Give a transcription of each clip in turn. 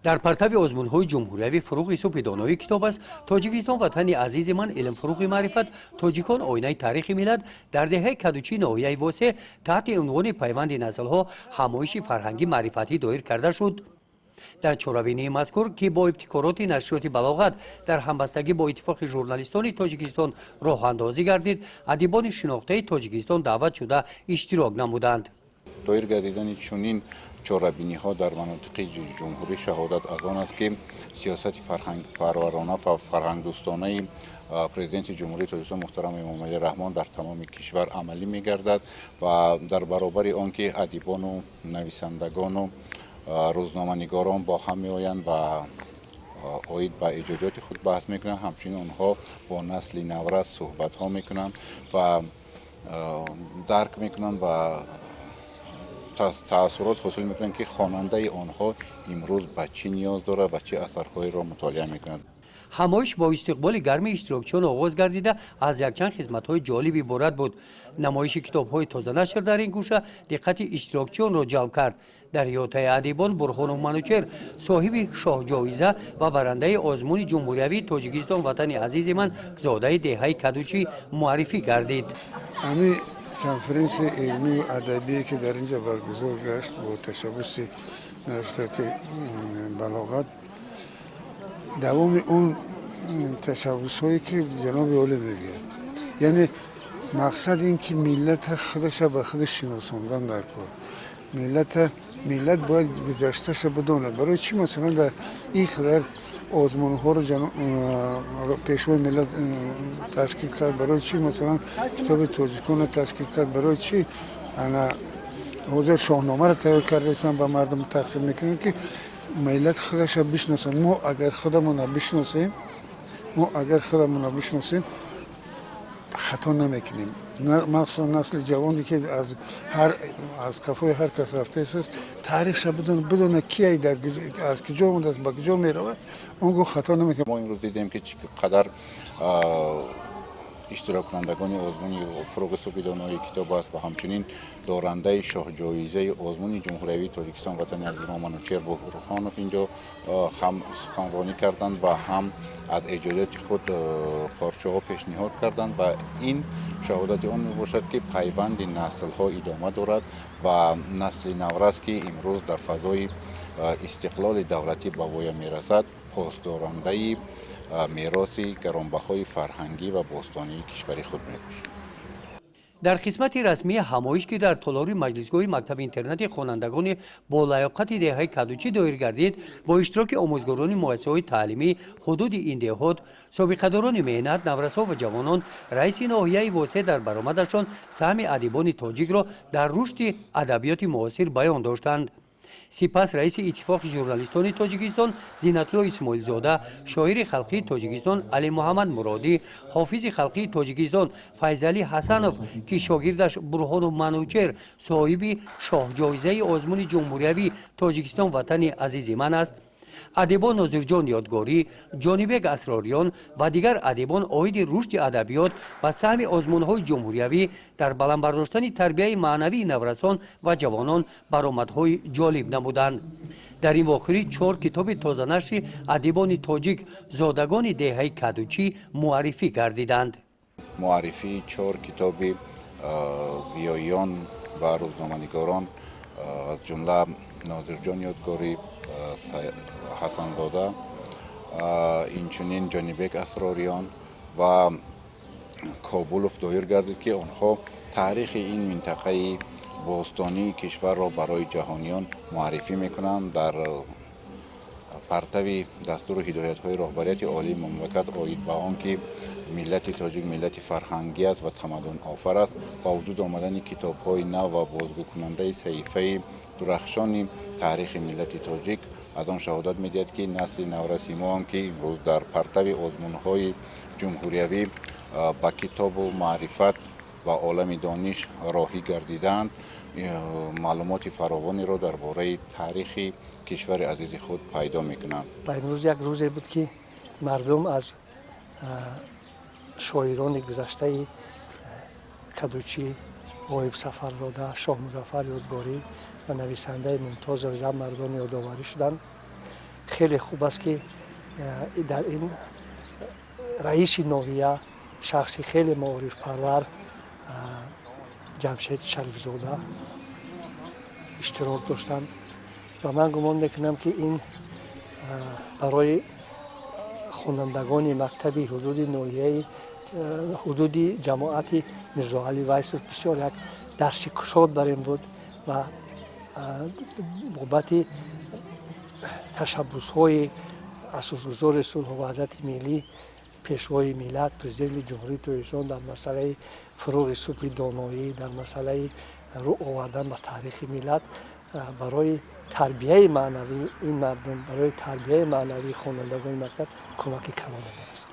Дар партави озмунҳои ҷумҳуриявӣ «Фурӯғи субҳи доноӣ китоб аст», «Тоҷикистон ватани азизи ман», «Илм фурӯғи маърифат», «Тоҷикон оинаи таърихи миллат» дар деҳаи Кадучи ноҳияи Восе таҳти унвони «Пайванди наслҳо» ҳамоиши фарҳангӣ маърифатӣ доир карда шуд. Дар чорабинии мазкур, ки бо ибтикороти нашриёти «Балоғат» дар ҳамбастагӣ бо Иттифоқи журналистони Тоҷикистон роҳандозӣ гардид, адибони шинохтаи Тоҷикистон даъват шуда иштирок намуданд. Доир гардидани чунин чорабиниҳо дар манотиқи ҷумҳурӣ шаҳодат аз он аст, ки сиёсати фарҳангпарварона ва фарҳангдӯстонаи Президенти Ҷумҳурии Тоҷикистон муҳтарам Эмомалӣ Раҳмон дар тамоми кишвар амалӣ мегардад ва дар баробари он ки адибону нависандагону рӯзноманигорон бо ҳам меоянд ва оид ба эҷодиёти худ баҳс мекунанд, ҳамчунин онҳо бо насли наврас суҳбатҳо мекунанд ва дарк мекунанд ва таассурот ҳосил мекунанд, ки хонандаи онҳо имрӯз ба чӣ ниёз дорад ва чӣ асарҳоеро мутолиа мекунад. Ҳамоиш бо истиқболи гарми иштирокчиён оғоз гардида, аз якчанд хизматҳои ҷолиб иборат буд. Намоиши китобҳои тозанашр дар ин гӯша диққати иштирокчиёнро ҷалб кард. Дар иҳотаи адибон Бурҳонов Манучер, соҳиби шоҳҷоиза ва барандаи озмуни ҷумҳуриявии «Тоҷикистон ватани азизи ман», зодаи деҳаи Кадучӣ муаррифӣ гардид. Ҳамин конференсияи илмию адабие, ки дар инҷа баргузор гашт бо ташаббуси нашриёти «Балоғат», давоми он ташаббусҳое ки ҷаноби олӣ мегӯяд, яъне мақсад ин ки миллата худаша ба худаш шиносондан дар кор. Миллата, миллат бояд гузашташа бидонад. Барои чӣ, масалан, дар ин қадар озмунҳоро Пешвои миллат ташкил кард? Барои чӣ, масалан, китоби тоҷиконро ташкил кард? Барои чӣ ана ҳозир Шоҳномаро тайёр кардаистанд, ба мардум тақсим мекунанд, ки миллат худаша бишносанд? Мо агар худамонро бишносем, мо агар худамонро бишносем, хато намекунем. Махсусан насли ҷавоне, ки аз ҳар аз қафои ҳар кас рафтааст, таърихша бидона, кияй, аз куҷо омадааст, ба куҷо меравад, он гоҳ хато намекунад. Мо имрӯз дидем, ки чӣ қадар иштироккунандагони озмуни «Фурӯғи субҳи донои китоб аст» ва ҳамчунин дорандаи шоҳҷоизаи озмуни ҷумҳуриявии «Тоҷикистон ватани азизи мо» Манучер Бурҳонов инҷо ҳам суханронӣ карданд ва ҳам аз эҷодиёти худ порчаҳо пешниҳод карданд. Ва ин шаҳодати он мебошад, ки пайванди наслҳо идома дорад ва насли наврас, ки имрӯз дар фазои истиқлоли давлатӣ ба воя мерасад, посдорандаи мероси гаронбаҳои фарҳангӣ ва бостонии кишвари худ мебошад. Дар қисмати расмии ҳамоиш, ки дар толори маҷлисгоҳи мактаби интернати хонандагони болаёқати деҳаи Кадучӣ доир гардид, бо иштироки омӯзгорони муассисаҳои таълимӣ ҳудуди ин деҳот, собиқадорони меҳнат, наврасо ва ҷавонон, раиси ноҳияи Восе дар баромадашон саҳми адибони тоҷикро дар рушди адабиёти муосир баён доштанд. Сипас раиси Иттифоқи журналистони Тоҷикистон Зинатулло Исмоилзода, шоири халқии Тоҷикистон Алимуҳаммад Муродӣ, ҳофизи халқии Тоҷикистон Файзалӣ Ҳасанов, ки шогирдаш Бурҳонов Манучер соҳиби шоҳҷоизаи озмуни ҷумҳуриявӣ «Тоҷикистон ватани азизи ман» аст, адибон Нозирҷон Ёдгорӣ, Ҷонибек Асрориён ва дигар адибон оиди рушди адабиёт ва саҳми озмунҳои ҷумҳуриявӣ дар баланд бардоштани тарбияи маънавии наврасон ва ҷавонон баромадҳои ҷолиб намуданд. Дар ин вохӯрӣ чор китоби тозанашри адибони тоҷик, зодагони деҳаи Кадучӣ муаррифӣ гардиданд. Муаррифии чор китоби зиёиён ва рӯзноманигорон, аз ҷумла Нозирҷон Ёдгорӣ Ҳасанзода, инчунин Ҷонибек Асрориён ва Кобулов доир гардид, ки онҳо таърихи ин минтақаи бостонии кишварро барои ҷаҳониён муаррифӣ мекунанд. Дар партави дастуру ҳидоятҳои роҳбарияти олии мамлакат оид ба он ки миллати тоҷик миллати фарҳангӣ аст ва тамаддунофар аст, ба вуҷуд омадани китобҳои нав ва бозгӯкунандаи саҳифаи дурахшони таърихи миллати тоҷик аз он шаҳодат медиҳад, ки насли навраси мо ҳам, ки имрӯз дар партави озмунҳои ҷумҳуриявӣ ба китобу маърифат ва олами дониш роҳӣ гардидаанд, маълумоти фаровонеро дар бораи таърихи кишвари азизи худ пайдо мекунанд. Ва имрӯз як рӯзе буд, ки мардум аз шоирони гузаштаи Кадучӣ, Ғоиб Сафарзода, Шоҳмузаффар Ёдгорӣ ва нависандаи мумтоз Раҷаб Мардон ёдоварӣ шуданд. Хеле хуб аст, ки дар ин раиси ноҳия шахси хеле маорифпарвар Ҷамшед Шарифзода иштирок доштанд ва ман гумон мекунам, ки ин барои хонандагони мактаби ҳудуди ноҳияи ҳудуди ҷамоати Мирзоали Вайсов бисёр як дарси кушод бар ин буд ва бобати ташаббусҳои асосгузори сулҳу ваҳдати миллӣ, пешвои миллат, Президенти Ҷумҳурии Тоҷикистон дар масъалаи фурӯғи субҳи доноӣ, дар масъалаи рӯ овардан ба таърихи миллат, барои тарбияи маънавии ин мардум, барои тарбияи маънавии хонандагони мактаб кӯмаки калоне мерасад.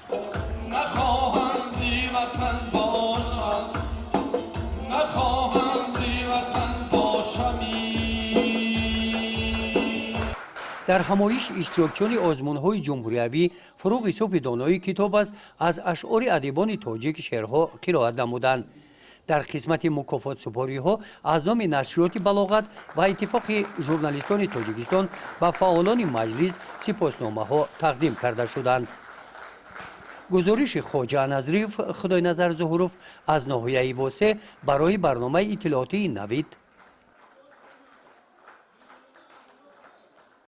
Нахоҳам беватан бошам, нахоҳам беватан бошами. Дар ҳамоиш иштирокчиёни озмунҳои ҷумҳуриявӣ «Фурӯғи субҳи доноӣ китоб аст» аз ашъори адибони тоҷик шеърҳо қироат намуданд. Дар қисмати мукофотсупориҳо аз номи нашриёти «Балоғат» ва Иттифоқи журналистони Тоҷикистон ба фаъолони маҷлис сипосномаҳо тақдим карда шуданд. Гузориши Хоҷа Назриев, Худойназар Зуҳуров аз ноҳияи Восе барои барномаи иттилоотии «Навид».